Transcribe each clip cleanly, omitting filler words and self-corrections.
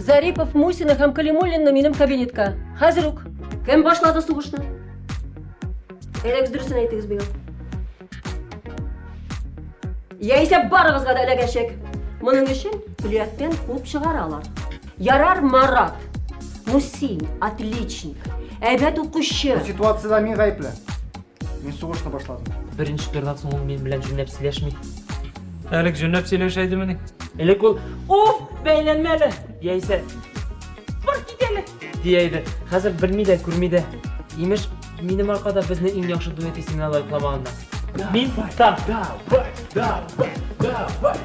Зарипов, Мусина һәм Калимуллинны минем кабинетка. Хәзер үк. Кем башлады сугышны? Әйдәгез дөресен әйтегез миңа. Яисә барыгызга да эләгәчәк. Моның өчен көллияттән куып чыгаралар. Ярар, Марат. Ну син отличник. Әйбәт укучы. Бу ситуациядә мин гаепле. Мин сугышны башладым. Беренче турдан соң ул минем белән җүнләп сөйләшми. Элек җүнләп сөйләшә идемени? Элек ул, "Уф, бәйләнмә әле!" яисә "Бар кит әле!" дия иде. Хәзер белми дә, күрми дә. Имеш, минем аркада безне иң яхшы дуэт исеменә лаекламаганнар. Мин там. Давай, давай, давай.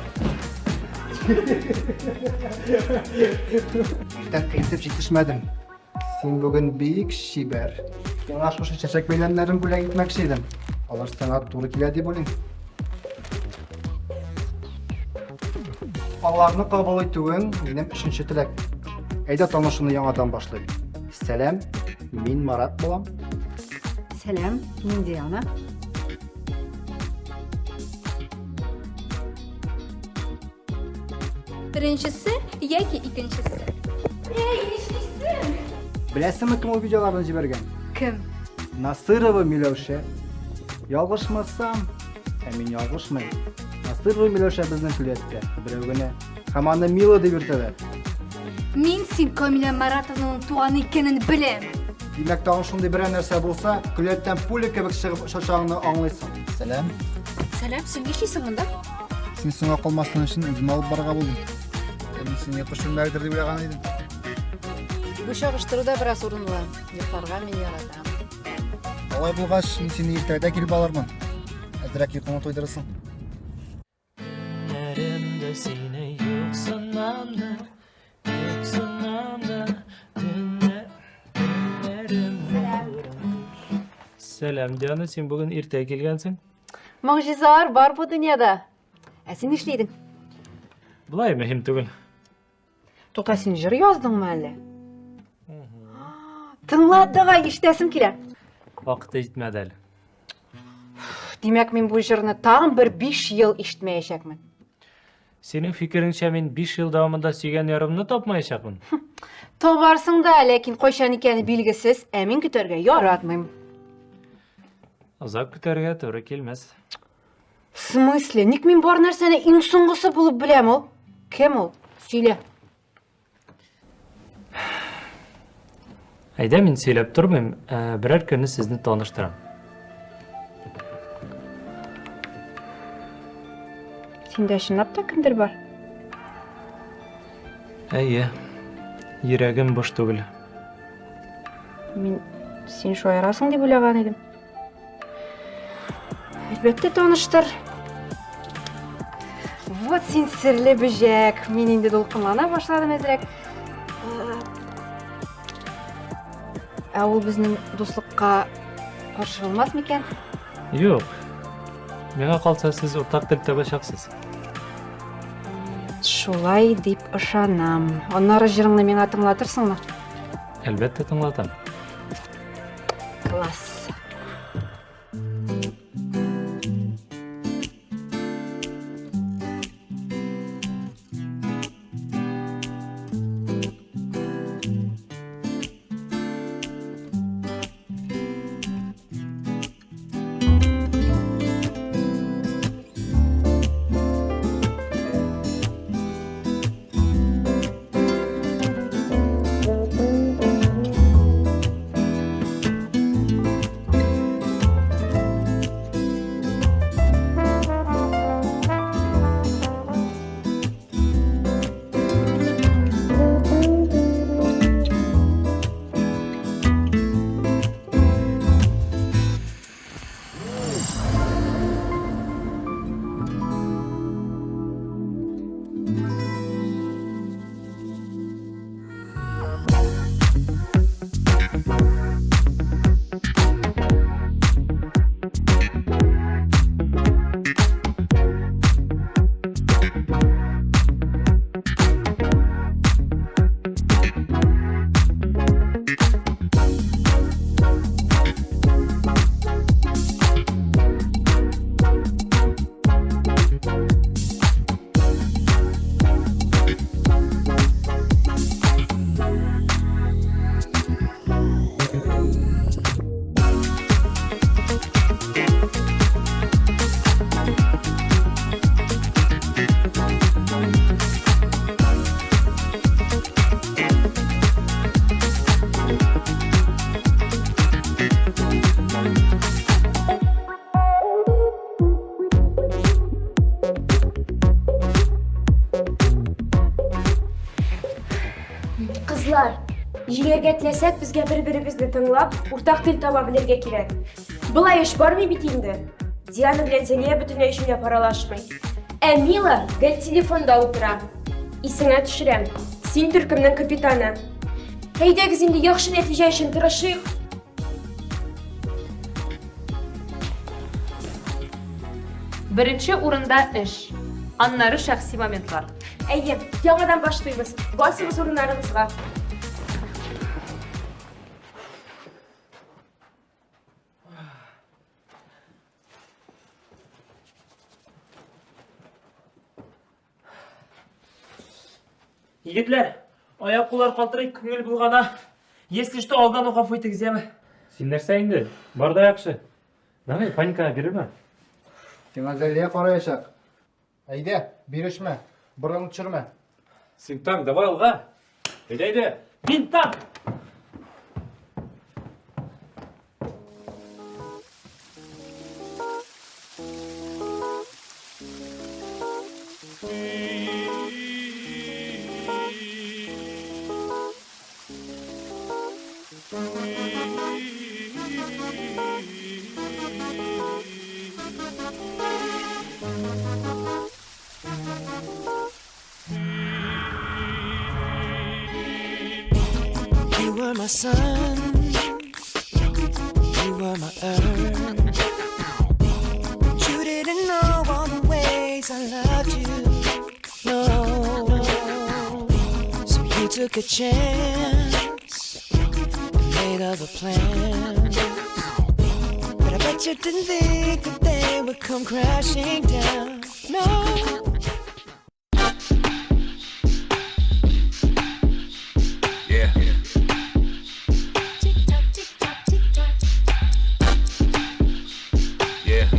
Иртән кайтып җитешмәдем. Син бүген бик чибәр. Сиңа шушы чәчәк бәйләмнәрен бүләк итмәкче идем. Алар сиңа туры килә дип уйлыйм. Аларны кабул итүең минем өченче теләк. Әйдә танышуны яңадан башлыйк. Сәлам, мин Марат булам. Сәлам, мин Диана. Беренчесе яки икенчесе. Эй, нишлисең? Беләсеңме, кем ул видеоларны җибәргән? Кем? Насырова Миләүшә. Ялгышмасам, ә мин ялгышмыйм. Насырова Миләүшә безнең көллияттә берәү генә. Һәм аны Мила дип йөртәләр. Мин син Камилә Маратовнаның туганы икәнен беләм. Димәк, тагын шундый берәр нәрсә булса, көллияттән пуля кебек чыгып очачагыңны аңлыйсың. Сәлам. Сәлам, син нишлисең монда? Син соңга калмасын өчен үзем алып барырга булдым. Ә мин сине йокы чүлмәгедер дип уйлаган идем. Бу чагыштыру да бераз урынлы. Йокларга мин яратам. Алай булгач, мин сине иртәгә килеп алырмын. Әзрәк йокыңны туйдырырсың. Төннәремдә сине юксынам да, юксынам да, төннәр, төннәремдә. Сәлам, Диана, син бүген иртә килгәнсең. Могҗизалар бар бу дөньяда. Ә син нишли идең? Болай мөһим түгел. Тукта, син җыр яздыңмы әллә? Тыңла, давай, ишетәсем килә. Вакыты җитмәде әле. Димәк, мин бу җырны тагын бер 5 ел ишетмәячәкмен. Синең фикереңчә, мин 5 ел дәвамында сөйгән ярымны тапмаячакмын? Табарсың да, ләкин кайчан икәне билгесез, ә мин көтәргә яратмыйм. Озак көтәргә туры килмәс. В смысле? Ник мин бар нәрсәне иң соңгысы булып беләм ул? Кем ул? Сөйлә. Әйдә, мин сөйләп тормыйм, ә, берәр көнне сезне таныштырам. Синдә чынлап та кемдер бар? Әйе. Йөрәгем буш түгел. Мин син шаярасың дип уйлаган идем. Әлбәттә таныштыр. Вот син серле бөҗәк. Мин инде дулкынлана башладым әзрәк. Ә ул безнең дуслыкка каршы булмас микән? Юк. Миңа калса, сез уртак тел табачаксыз. Шулай дип ышанам. Аннары җырыңны миңа тыңлатырсыңмы? Әлбәттә тыңлатам. Класс. Бергә теләсәк, безгә бер-беребезне тыңлап, уртак тел таба белергә кирәк. Болай эш бармый бит инде. Диана белән Зәлия бөтенләй чүләп аралашмый. Ә Мила гел телефонда утыра. Исеңә төшерәм, син төркемнең капитаны. Әйдәгез инде яхшы нәтиҗә өчен тырышыйк. Беренче урында эш, аннары шәхси моментлар. Әйе, яңадан башлыйбыз. Басыгыз урыннарыгызга. Егетләр, аяк-куллар калтырый, күңел булгана. Если что, алдан ук гафу итегез, яме. Син нәрсә инде? Бар да яхшы. Давай, паникага бирелмә. Сиңа Зәлия караячак. Әйдә, бирешмә, борыныңны төшермә. Син танк, давай алга. Әйдә, әйдә. Мин танк! You were my sun, you were my earth. But you didn't know all the ways I loved you. No. So you took a chance, made other plans. But I bet you didn't think that they would come crashing down. No. Yeah. Yeah.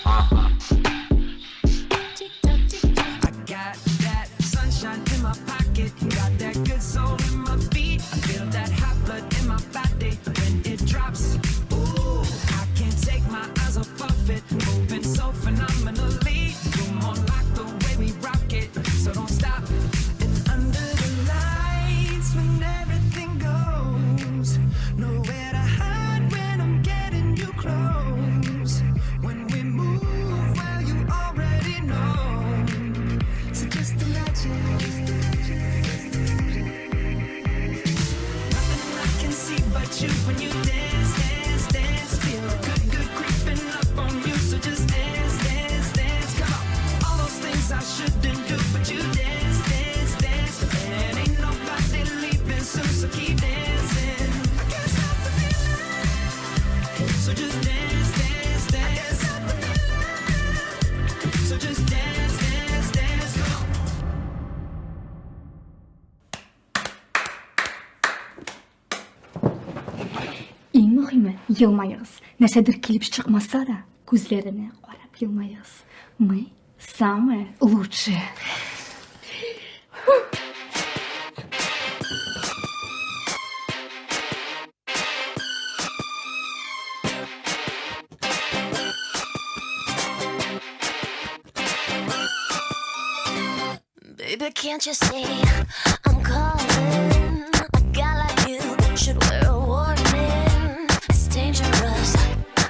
Uh-huh. I got that sunshine in my pocket, got that good soul in my feet. I feel that hot blood in my body when it drops. Ooh, I can't take my eyes off of it, moving so phenomenally. You're more like the way we rock it, so don't stop. And under the lights, when everything goes, nowhere to hide when I'm getting you close. When we move, well, you already know. So just imagine. Nothing I can see but you when you dance, dance, dance. Feel the good, good creeping up on you. So just dance, dance, dance. Come on. All those things I shouldn't do, but you dance, dance, dance. And ain't nobody leaving soon, so keep dancing. I can't stop the feeling. So just dance, dance, dance. I can't stop the feeling. So just dance, dance, dance. Come on. Иң мөһиме, елмаегыз. Нәрсәдер килеп чыкмаса да, күзләренә карап елмаегыз. Мы самые лучшие. Baby, can't you see I'm calling? A guy like you should wear a warning. It's dangerous.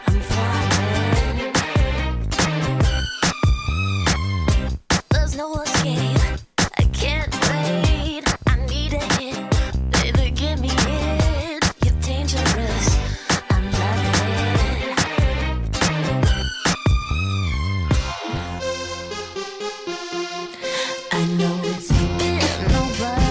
I'm falling. There's no escape. I can't wait. I need a hit. Baby, give me it. You're dangerous. I'm loving it. I know it's been a while.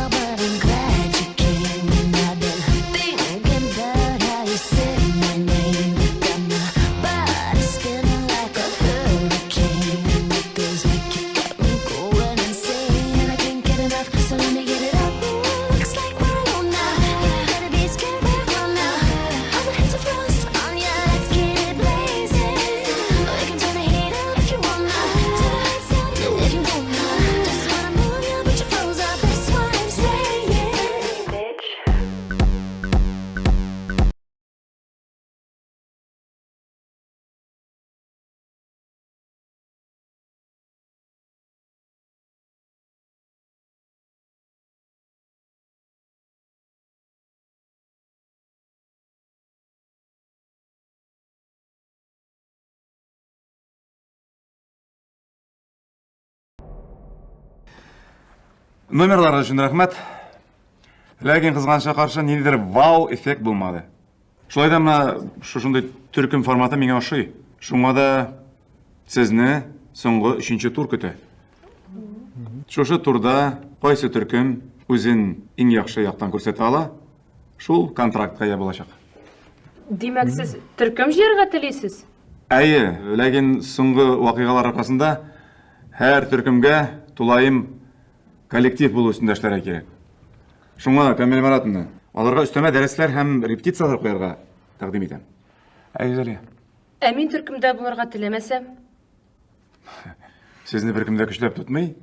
Номерлар өчен рәхмәт. Ләкин кызганычка каршы ниндидер вау-эффект булмады. Шулай да менә шушындый төркем форматы миңа ошый. Шуңа да сезне соңгы өченче тур көтә. Шушы турда кайсы төркем үзен иң яхшы яктан күрсәтә ала, шул контрактка ия булачак. Димәк, сез төркем җыярга телисез? Әйе, ләкин соңгы вакыйгалар аркасында һәр төркемгә тулаем коллектив булу өстендә эшләргә кирәк. Шуңа Камилә Маратовна, аларга өстәмә дәресләр һәм репетицияләр куярга тәкъдим итәм. Әйе, Зәлия. Ә мин төркемдә булырга теләмәсәм? Сезне беркем дә көчләп тотмый.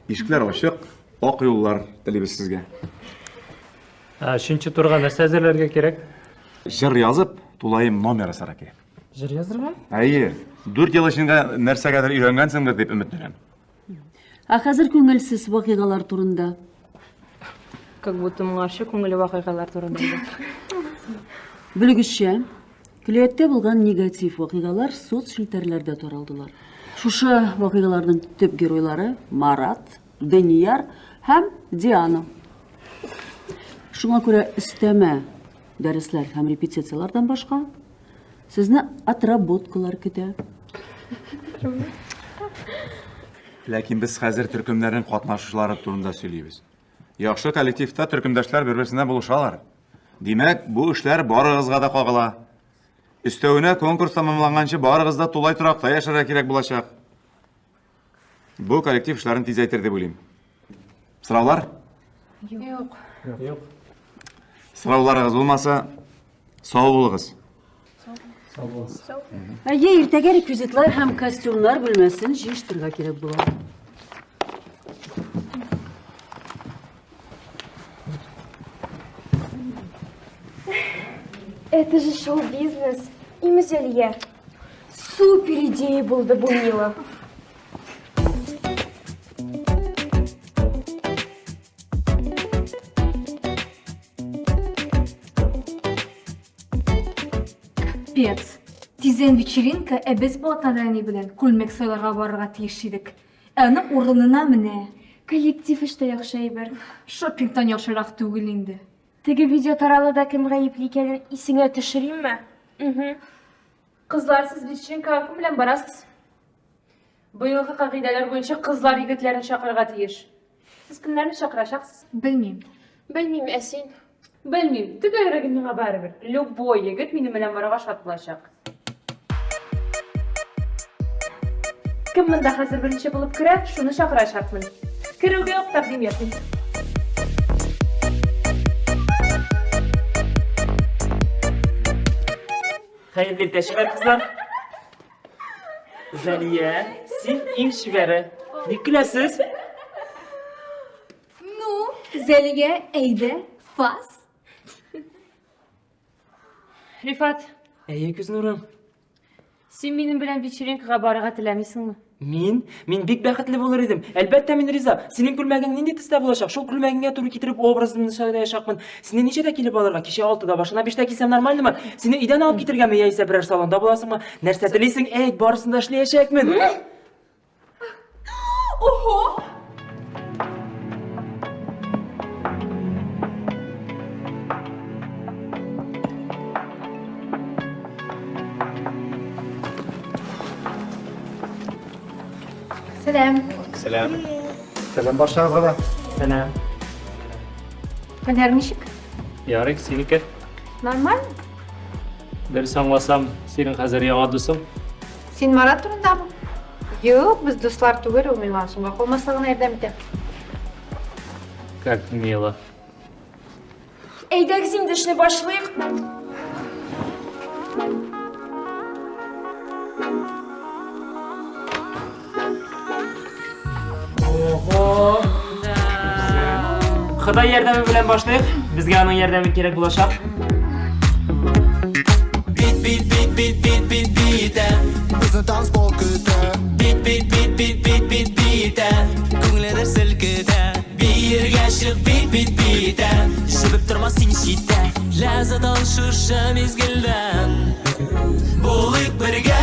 Ишекләр ачык, ак юллар телибез сезгә. Ә өченче турга нәрсә әзерләргә кирәк? Җыр язып, тулаем номер ясарга кирәк. Җыр язырга? Әйе. 4 ел эчендә нәрсәгәдер өйрәнгәнсеңдер дип өметләнәм. Ә хәзер күңелсез вакыйгалар турында. Как будто моңарчы күңелле вакыйгалар турында иде. Белегезчә, көллияттә булган негатив вакыйгалар соцчелтәрләрдә таралдылар. Шушы вакыйгаларның төп геройлары Марат, Данияр һәм Диана. Шуңа күрә өстәмә дәресләр һәм репетицияләрдән башка Сезне отработкалар көтә. Ләкин без хәзер төркемнәрнең катнашучылары турында сөйлибез. Яхшы коллективта төркемдәшләр бер-берсенә булышалар. Димәк, бу эшләр барыгызга да кагыла. Өстәвенә конкурс тәмамланганчы барыгыз да тулай торакта яшәргә кирәк булачак. Бу коллектив эшләрен тизәйтер дип уйлыйм. Сораулар? Юк. Юк. Сорауларыгыз булмаса, сау булыгыз. Сау булыгыз. Әйе, иртәгә реквизитлар һәм костюмнар бүлмәсен җыештырырга кирәк була. Это же шоу-бизнес. Имя Зелье. Супер идея булды бу, Мила. Капец. Тиздән вечеринка, ә без бу атнада әни белән күлмәк сайларга барырга тиеш идек. Ә аның урынына менә. Коллектив эштә яхшы әйбер. Шопингтан яхшырак түгел инде. Теге видео таралуда кем гаепле икәнен исеңә төшеримме? Угу. Кызлар, сез вечеринкага кем белән барасыз? Быелгы кагыйдәләр буенча кызлар егетләрен чакырырга тиеш. Сез кемнәрне чакырачаксыз? Белмим. Белмим, ә син? Белмим. Төгәлрәге миңа барыбер. Любой егет минем белән барырга шат булачак. Кем монда хәзер беренче булып керә, шуны чакырачакмын. Керүгә үк тәкъдим ясыйм. Хәерле иртә, чибәр кызлар. Зәлия, син иң чибәре. Ник көләсез? Ну, Зәлия, әйдә, фас. Рифат. Әйе, күз нурым. Син минем белән вечеринкага барырга теләмисеңме? Мин? Мин бик бәхетле булыр идем. Әлбәттә, мин риза. Синең күлмәгең нинди төстә булачак? Шул күлмәгеңә туры китереп образымны сайлаячакмын. Сине ничәдә килеп алырга? Кичә алтыда, башына биштә килсәм нормальнымы? Сине өйдән алып китергәме яисә берәр салонда буласыңмы? Нәрсә телисең, әйт, барысын да эшләячәкмен. Ого! Сәлам. Сәлам. Сәлам баршагызга да. Сәлам. Хәлләр ничек? Ярый, синеке? Нормаль. Дөрес аңласам, синең хәзер яңа дусың? Син Марат турындамы? Юк, без дуслар түгел, ул миңа соңга калмаска гына ярдәм итә. Как мило. Әйдәгез инде эшне башлыйк. Ого! Ходай ярдәме белән башлыйк. Безгә аның ярдәме кирәк булачак. Бит бит бит бит бит бит битә. Безне танцпол көтә. Бит бит бит бит бит бит битә. Күңелне селкетә. Биергә чык бит бит битә. Җебеп торма син читтә. Ләззәт ал шушы мизгелдән. Булыйк бергә.